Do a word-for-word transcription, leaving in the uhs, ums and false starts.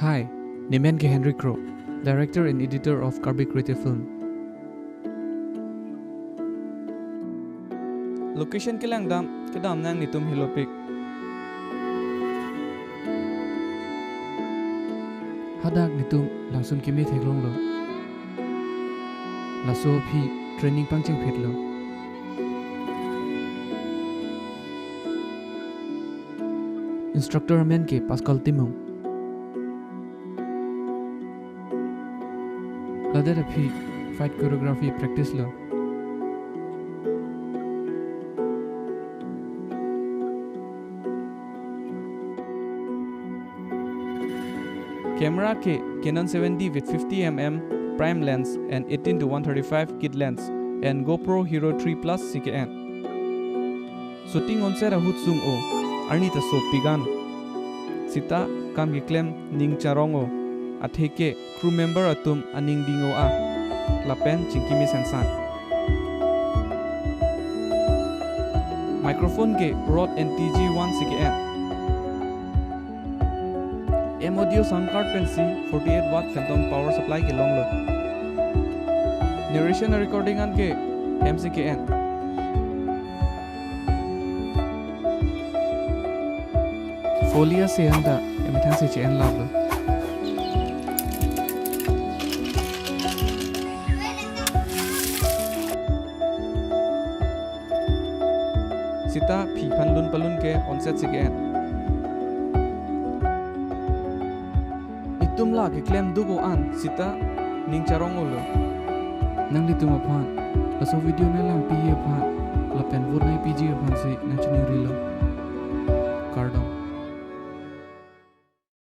Hi, nemen ke Henry Kro, Director and Editor of Karbi Creative Film. Location kelangdam kedam nang netum hilopik. Hadak netum langsun keme theklonglo. Laso aphi training pangchengphetlo. Instructor amen ke Pascal Timung. Ladak aphi fight choreography practice lo. Camera ke Canon seven D with fifty M M prime lens and eighteen to one thirty-five kit lens and GoPro Hero three Plus si ke-en. Shooting onset ahut sung-o, arni ta sopik an. Sita kam keklem ning charong-o, atheke crew member atum aning ding-o a, lapen chingki mesensan. Microphone ke Rode N T G one si ke-en. M Audio sound card pensi forty-eight watt phantom power supply kelonglo. Narration recording an ke M C K N. Foley ase anta emethang si che-en laplo. Sita phi phan lun palun ke onset si ke-en. Itum la keklem duk-o an sita ning charong-o lo. Nanglitum aphan laso video nanglang piji aphan lapen vote nangpiji aphansi nangchiningrilo.